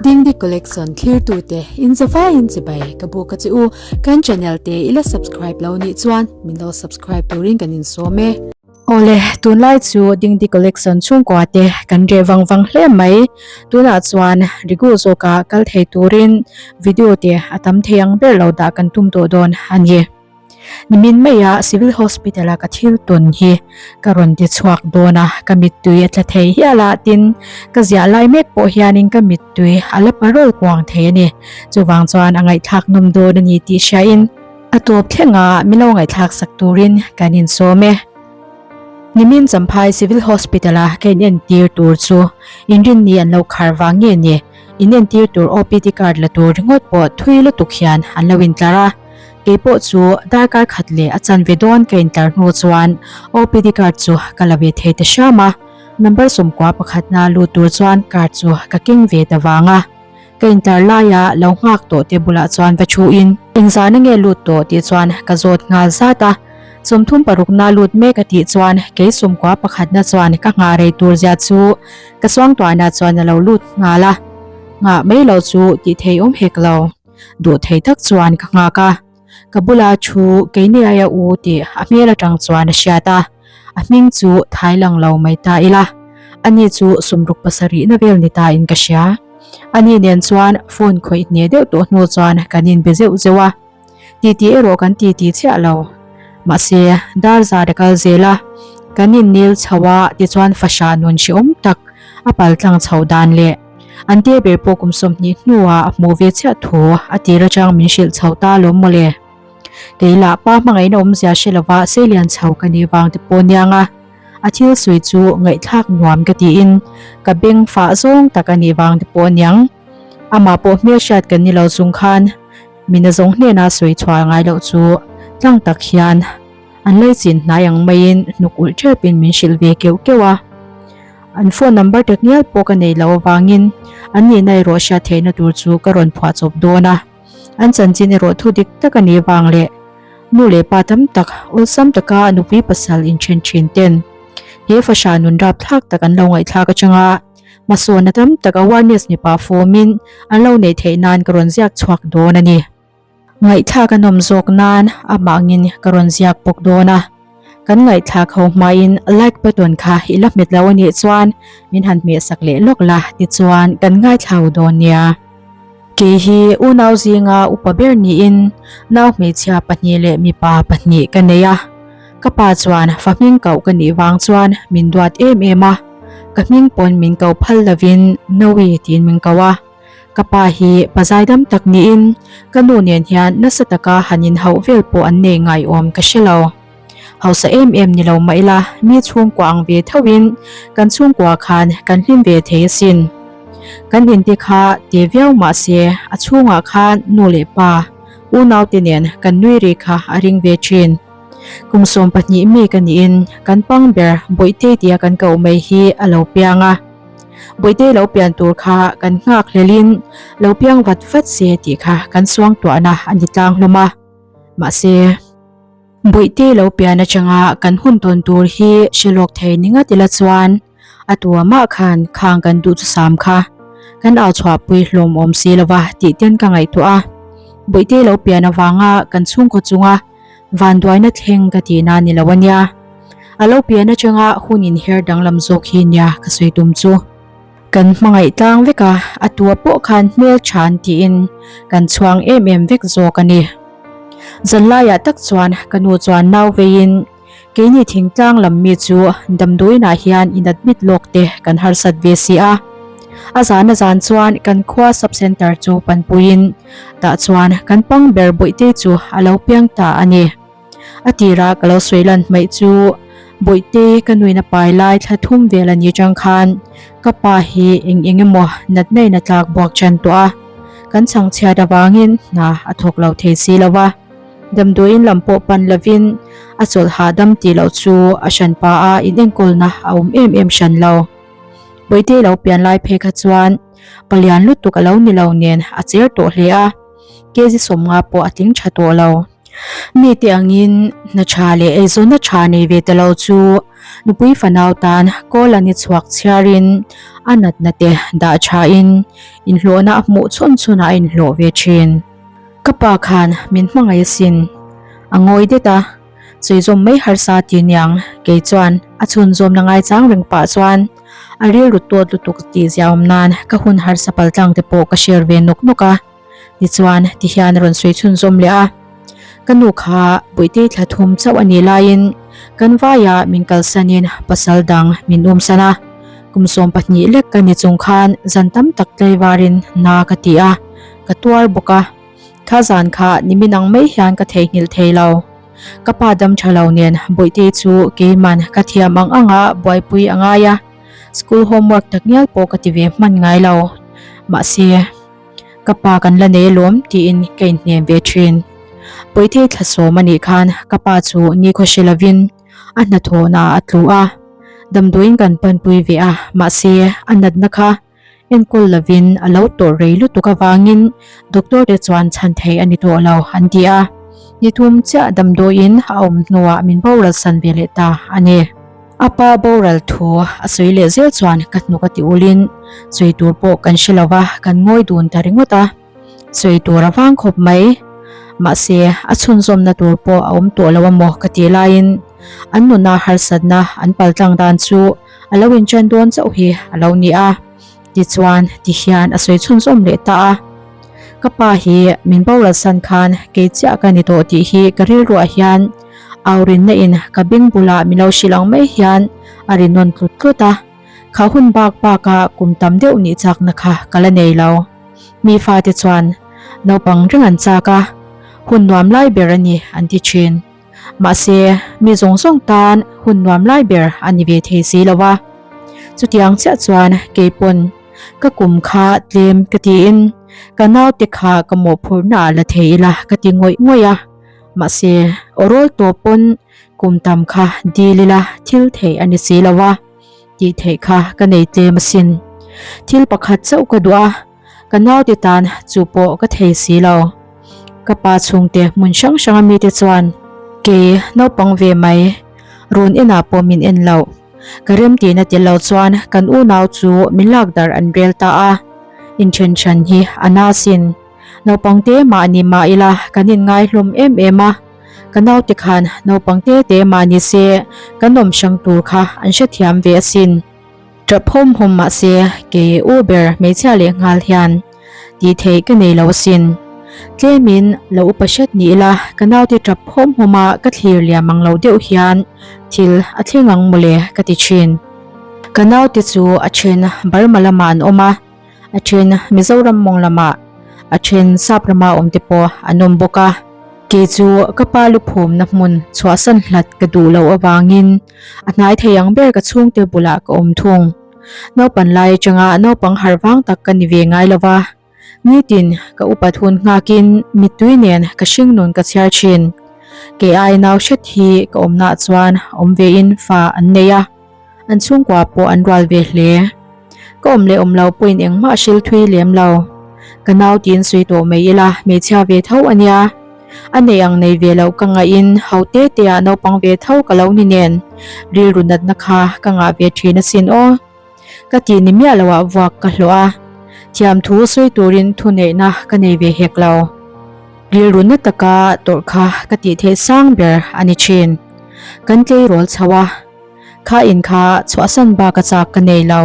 Dingdi Collection thlirtute in zavaiin chibai ka buk a che u. Kan channel te i la subscribe lo nih chuan min lo subscribe turin kan insawm e. Awle, tunlai chu Dingdi Collection chhungkua te kan reh vang vang hle mai. Tunah chuan rigu zawka kal thei turin video te a tam thei ang ber lo dah kan tum tawh dawn a ni. Nimin maia Civil Hospital a ka thil tawn hi ka rawn ti chhuak dawn a, ka mittui a tla thei hial a, tin ka ziah lai mek pawh hianin ka mittui a la parawl kuang thei a ni. Chuvang chuan a ngaihthlak nawm dawn a ni tih hriain a tawp thleng a min lo ngaihthlak sak turin kan insawm e. Nimin Champhai Civil Hospital a ka inentir tur chu inrinni an lo khar vang nge ni, inentir tur OPD card la tur ringawt pawh thui lutuk hian an lo intlar a. Kei pawh chu darkar khat leh a chanve dawn ka intlar hnu chuan OPD card chu ka la ve thei ta hram a, number 90 pakhatna lut tur chuan card chu ka keng ve ta vang a. Ka intlar laia lo nghak tawh te bulah chuan va thu in engzahna nge lut tawh tih chuan ka zawt nghal zat a, 30 parukna lut mek a tih chuan kei 90 pakhatna chuan ka nghah rei tur zia chu ka suangtuahna chuan a lo lut nghal a, nghah mai lo chu tih thei awm hek lo. Duh thei tak chuan ka nghak a, ka bula thu keini aia u tih a hmel atang chuan a hriat a, a hming chu thai lang lo mai ta ila, ani chu sumruk pasarihna vel ni ta in ka hria. Ani nen chuan phone khawih hneh deuh tawh hnu chuan kan inbe zeuh zeuh a, titi erawh kan titi chiah lo. Mahse, dar zar a kal zel a, kan innel chho a tichuan fahrah nun hrehawm tak a paltlang chho dan leh an te ber pawh kum 20 hnuah a hmuh ve chiah thu a tir atang min hrilh chho ta lawm mawle. Kei lah pa hmangaihna awmzia hre lova seilian chho ka nih vang te pawh aniang a, a thil sawi chu ngaihthlak nuam ka tiin ka beng fah zawng tak a nih vang te pawh aniang. Amah pawh hmelhriat kan ni lo chung khan Mina zawng hnena sawi chhuah ngai loh chu tlang tak hian an leichin hnai ang maiin hnuk ulh tepin min hrilh ve keuh keuh a. An phone number tak ngial pawh ka nei loh avangin an nihna erawh hriat theihna tur chu ka rawn phuah chawp dawn a. An chanchin erawh thu dik tak a nih vang leh nu leh pa tam tak awlsam taka nupui pasal inthen thin ten he fahrah nun rapthlak tak an lo ngaihthlak atanga Hmasawnna tam tak awareness ni pah fawmin an lo neih theih nan ka rawn ziak chhuak dawn a ni. Ngaihthlak a nawm zawk nan amah angin ka rawn ziak bawk dawn a. Kan ngaihthlak ho hmain like button kha i la hmet lo a nih chuan min han hmehsak leh lawk la tichuan kan ngaithlau dawn nia. Kei hi unau zinga upa ber niin nau hmeichhia pahnih leh mipa pahnih ka nei a. Ka pa chuan fa hming koh ka nih vang chuan min duat em em a, ka hming pawn min ko phal lovin Noe tiin min ko a. Ka pa hi pa zaidam tak niin ka nu nen hian nasa taka han inhauh vel pawh an nei ngaiawm ka hre lo. Hausa em em ni lo mah ila mi chhungkua ang ve thoin kan chhungkua khan kan hlim ve thei asin. Kan inte kha te viau mah se a chhungah khan nu leh pa, unaute nen kan nui ri kha a ring ve thin. Kum 12 mi ka niin kan pang ber Bawihtei tia kan koh mai hi a lo piang a. Bawihtei lo pian tur kha kan nghak hlelin lo piang vat vat se tih kha kan suangtuahna a ni tlang hlawm a. Mahse, Bawihtei lo pian atanga kan hun tawn tur hi hre lawk thei ni ngat ila chuan A tua mah khan khang kan duh chu sam kha kan au chhuahpui hlawm awm si lova tih ten ka ngaihtuah a. Bawihte lo pian avanga kan chhungkaw chunga vanduaina thleng ka tihna ni lo a nia. A lo pian atanga hun inher danglam zawk hi nia ka sawi tum chu. Kan hmangaih tlang vek a, a tua pawh khan hmel than tiin kan chhuang em em vek zawk a ni. Zanlaiah tak chuan ka nu chuan nau veiin Keini thingtlang lam mi chu damdawiinah hian in admit lawk te kan harsat ve si a. A zan a zan chuan kan khua sub centre chu panpuiin tah chuan kan pang ber Bawihtei chu a lo piang ta a ni. A tirah ka lo sawi lan hmaih chu Bawihtei ka nuin a pai lai thla thum vel a ni chang khan ka pa hi eng eng emaw natna in a tlak buak ṭan tawh a, kan chhangchhiat avangin hna a thawk lo thei si lo va. Damdawiin lam pawh pan lovin a chawlh hahdam tih loh chu a hran pa a inenkawlna a awm em em hran lo. Bawihte lo pian lai phei kha chuan palian lutuk a lo ni lo nen a cher tawh hle a, kg 50 pawh a tling tha tawh lo. Mite angin hna tha leh eizawnna tha nei ve ta lo chu nupui fanau tan kawl a ni chhuak chhiarin a natna te dah thain inhlawhna a hmuh chhun chhunah a inhlawh ve thin. Ka pa khan min hmangaih asin. A ngawi det a, sawi zawm mai harsa ti niang kei chuan a chhunzawmna ngaichang reng pah chuan a rilru tawt lutuk tih ziaawm nan ka hun harsa paltlang te pawh ka share ve nawk nawk a. Tichuan, tihian a rawn sawi chhunzawm leh a, Ka nu kha Buitei thla thum chauh a nih laiin kan vaia min kalsanin pasal dang min umsan a, kum 12 lek ka ni chung khan zan tam tak tlaivarin na ka ti a, ka tuar bawk a. Kha zan kha nimin ang mai hian ka theihnghilh thei lo. Ka pa dam tha lo nen Buitei chu keiman ka thiam ang anga buaipui a ngai a, school homework takngial pawh ka ti ve hman ngai lo. Mahse. Ka pa kan la nei alawm tiin ka inhnem ve thin. Pawithei thla sawm a nih khan ka pa chu nikhaw hre lovin a hnathawhna ah a tlu a, damdawiin kan panpui ve a, mahse a natna kha enkawl lovin a lo tawrh rei lutuk avangin doctor te chuan chhan thei a ni tawh lo an ti a, ni thum chiah damdawiin a awm hnuah min boral san ve leh ta a ni. A pa boral thu a sawi leh zel chuan ka hnuk a ti ulin sawi tur pawh kan hre lo va, kan ngawi dun ta ringawt a. Sawi tur a vang khawp mai. Mahse, a chhunzawmna tur pawh a awm tawh lo a maw ka tih laiin an nuna harsatna an paltlang dan chu a lo inṭan dawn chauh hi a lo ni a. Tichuan, tihian a sawi chhunzawm leh ta a. Ka pa hi min boral san khan kei chiah ka ni tawh tih hi ka rilruah hian au rinna in ka beng bulah min lo hrilh ang mai hian a ri nawn tlut tlut a, kha hun bak bak a kum tam deuh nih chakna kha ka la nei lo. Mi fate chuan naupang reng an chak a, hun nuam lai ber a ni an ti thin. Mahse, mi zawng zawng tan hun nuam lai ber a ni ve thei si lo a. Chutiang chiah chuan kei pawn ka kum kha tlem ka tiin ka naute kha ka mawhphurhna ah la thei ila ka ti ngawih ngawih a. Mahse, awrawl tawp pawn kum tam kha dil ila thil theih a ni si lo a, tih theih kha ka nei tlem asin. Thil pakhat chauh ka duh a, ka naute tan chu pawh ka thei si lo. Ka pa chhungte hmun hrang hranga mite chuan kei naupang ve mai rawn enah pawh min en loh. Ka remtihna tel lo chuan kan unau chu min lak darh an rel ta a, inthen hran hi a na asin. Naupang te mahni mah ila kan inngai hlawm em em a, ka naute khan naupang te te mah ni se kan awm hrang tur kha an hrethiam ve asin. Tap hawm hawm mah se kei u ber hmeichhia leh nghal hian tih theih ka nei lo asin. Tlemin lo upa hret ni ila ka naute tap hawm hawm a ka thlir liam ang lo deuh hian thil a thleng ang mawle ka ti thin. Ka naute chu a then Burma lamah an awm a. A then Mizoram mawng lamah, a then Sap rama awm te pawh an awm bawk a. Kei chu ka pa luphumna hmun chhuahsan hlat ka duh loh avangin a hnai thei ang ber ka chhungte bulah ka awm thung. Naupan lai atanga naupang harh vang tak ka ni ve ngai lo va, nitin ka upat hun nghakin mittui nen ka hringnun ka chhiar thin. Kei ai nau hret hi ka awmnaah chuan awm vein fa an nei a. An chhungkua pawh an rual ve hle. Ka awm leh awm lo pawhin engmah a hril thui lem lo. Ka nau tiin sawi tawh mai ila hmeichhia ve tho a nia. A nei ang nei ve loh ka ngaihin ho te te ah naupang ve tho ka lo ni nen rilru natna kha ka ngah ve thin asin aw. Ka tih ni miah loh ah vuak ka hlawh a, thiamthu sawi turin thuneihna ka nei ve hek lo. Rilru na taka tawrh kha ka tih theih sang ber a ni thin. Kan tleirawl chho a. Kha in kha chhuahsan bak a chak ka nei lo.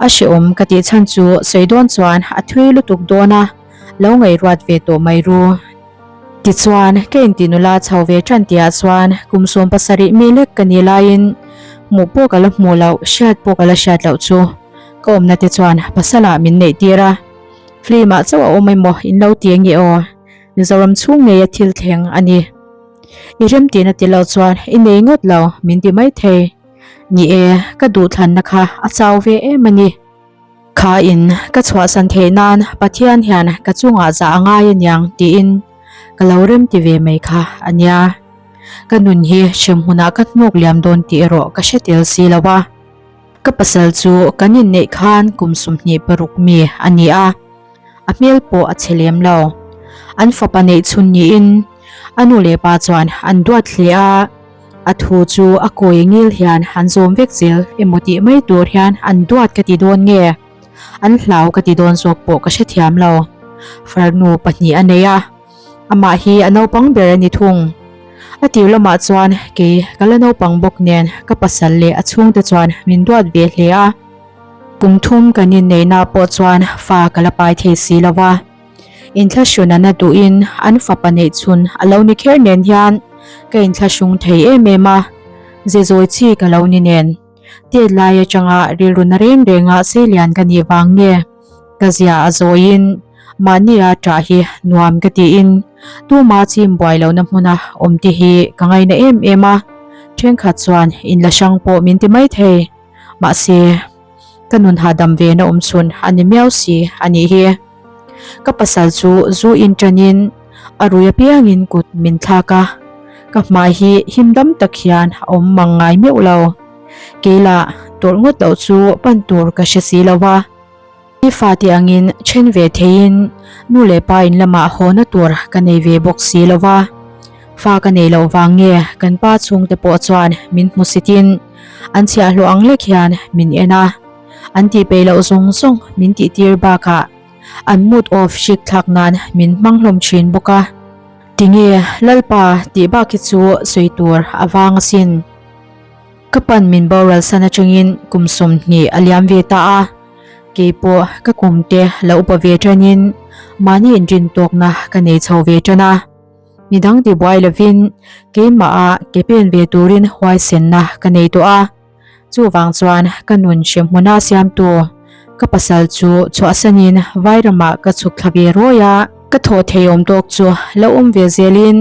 A hrehawm ka tih chhan chu sawi dawn chuan a thui lutuk dawn a, lo ngaihruat ve tawh mai ru. Tichuan, ka inti nula chho ve tan tihah chuan kum 17 mi lek ka nih laiin hmuh pawh ka la hmuh loh, hriat pawh ka la hriat loh chu ka awmna te chuan pasalah min neih tir a. Film ah chauh a awm emaw in lo ti ange aw, Mizoram chhung ngeia thil thleng a ni. I remtihna ti lo chuan i nei ngawt lo min ti mai thei. Ni e, ka duhthlanna kha a chau ve em a ni. Kha in ka chhuahsan theih nan Pathian hian ka chungah zah a ngai aniang tiin ka lo remti ve mai kha a nia. Ka nun hi hremhmunah ka hnuk liam dawn tih erawh ka hre tel si lo a. Ka pasal chu kan inneih khan kum 26 mi a ni a. A hmel pawh a chhe lem lo. An fapa neih chhun niin. A nu leh pa chuan an duat hle a, a thu chu a kawi ngil hian an zawm vek zel emaw tih mai tur hian an duat ka ti dawn nge? An hlau ka ti dawn zawk pawh ka hrethiam lo. Farnu pahnih a nei a, amah hi a naupang ber a ni thung. A tir lamah chuan kei ka la naupang bawk nen ka pasal leh a chhungte chuan min duat ve hle a. Kum thum kan inneihna pawh chuan fa ka la pai thei si lo va. Inthlahrun a na duhin an fapa neih chhun a lo ni kher nen hian ka inthlahrung thei em em a, ze zawi chi ka lo ni nen. Tet lai atanga rilru na reng renga seilian ka nih vang nge ka zia a zawiin mahnia ṭah hi nuam ka tiin tuma chim buai lohna hmuna awm te hi ka ngaina em em a, ṭhenkhat chuan inla hrang pawh min ti maithei. Mahse, ka nun hahdam ve na awm chhun a ni miau si a nih hi. Ka pasal chu zu in ṭanin a rui apiangin kut min thlak a, ka hmai hi him dam tak hian a awm mang ngai meuh lo. Kei lah tawrh ngawt loh chu pan tur ka hre si lo va. I fate angin then ve theiin nu leh pa in lamah hawna tur ka nei ve bawk si lo va. Fa ka nei loh vang nge kan pa chhungte pawh chuan min hmusitin an chhiahhlawh ang lek hian min en a. An tih peih loh zawng zawng min tih tir bakah an mood off hrik thlak nan min hmang hlawm thin bawk a. Tinge Lalpa tih bak hi chu sawi tur a vang asin. Ka pan min boral san atangin kum 20 a liam ve ta a. Keipawh ka kum te la upa ve tanin mahni inrin tawkna ka nei chho ve tan a. Midang ti buai lovin keimaha ke pen ve turin huaisenna ka nei tawh a. Chuvang chuan ka nun hremhmuna siamtu ka pasal chu chhuahsanin Vairamah ka chhuk thla ve rawi a. Ka thawh thei awm tawk chu lo awm ve zelin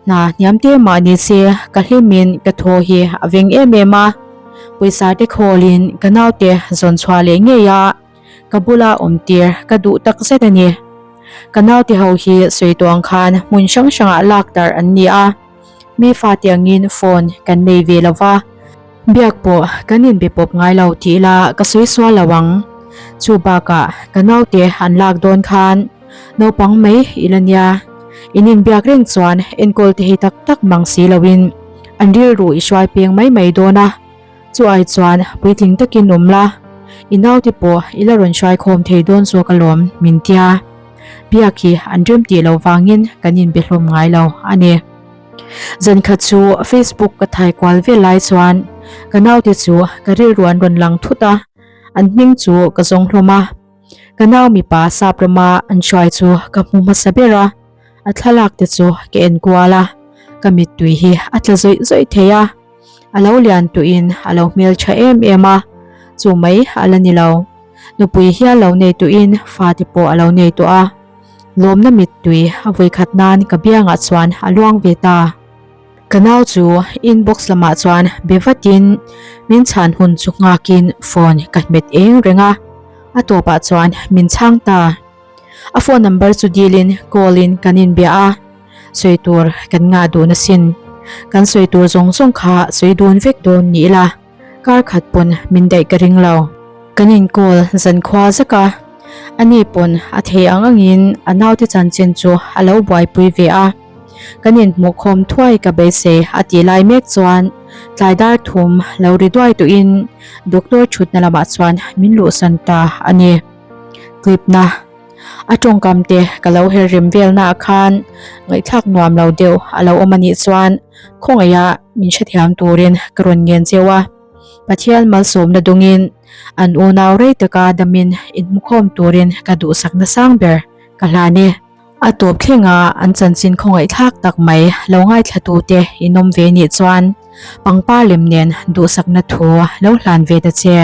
hna hniam te mah ni se ka hlimin ka thaw hi a veng em em a. Pawisa te khawlin ka naute zawn chhuah leh ngei a, ka bula awm tir ka duh tak zet a ni. Ka naute ho hi sawi tawh ang khan hmun hrang hrangah lak darh an ni a, mi fate angin phone kan nei ve lo va, biak pawh kan inbe pawp ngai lo tih ila ka sawi sual lo ang. Chu bakah ka naute an lak dawn khan naupang mai ila nia, in inbiak reng chuan enkawl te hi tak tak mang si loin an rilru i hruai peng mai mai dawn a, chu ai chuan puitling takin awm la, i naute pawh i la rawn hruai khawm thei dawn zawk alawm min tia. Biak hi an rem tih loh vangin kan inbe hlawm ngai lo a ni. Zan khat chu Facebook ka thai kual vel lai chuan ka naute chu ka rilru an rawn lang thut a, an hming chu ka zawng hlawm a. Ka nau mipa sap rama an hruai chu ka hmu hmasa ber a. A thlalak te chu ka en kual a, ka mittui hi a tla zawih zawih thei a. A lo lian tuhin a lo hmeltha em em a, chu mai a la ni lo. Nupui hial lo nei tuhin fate pawh a lo nei tawh a. Lawmna mittui a vawikhat nan ka biangah chuan a luang ve ta. Ka nau chu inbox lamah chuan be vatin min chhan hun chu nghakin phone ka hmet eng reng a, a tawpah chuan min chhang ta. A phone number chu dilin call in kan inbia a, sawi tur kan ngah dun asin. Kan sawi tur zawng zawng kha sawi dun vek dawn ni ila, kar khat pawn min daih ka ring lo. Kan in call zan khua zak a, ani pawn a thei ang angin a naute chanchin chu a lo buaipui ve a. Kan inhmuh khawm thuai ka beisei a tih lai mek chuan tlai dar thum lo ri duai tuhin doctor thutna lamah chuan min luhsan ta a ni. Clip-na a tawngkam te ka lo her rem velna ah khan ngaihthlak nuam lo deuh a lo awm a nih chuan khawngaih ah min hrethiam turin ka rawn ngen cheu a. Pathian malsawmna dungin an unau rei taka damin inhmukhawm turin ka duhsakna sang ber ka hlan e. A tawp thlenga an chanchin khawngaihthlak tak mai lo ngaithlatute in awm ve nih chuan pangpar lem nen duhsakna thu lo hlan ve ta che.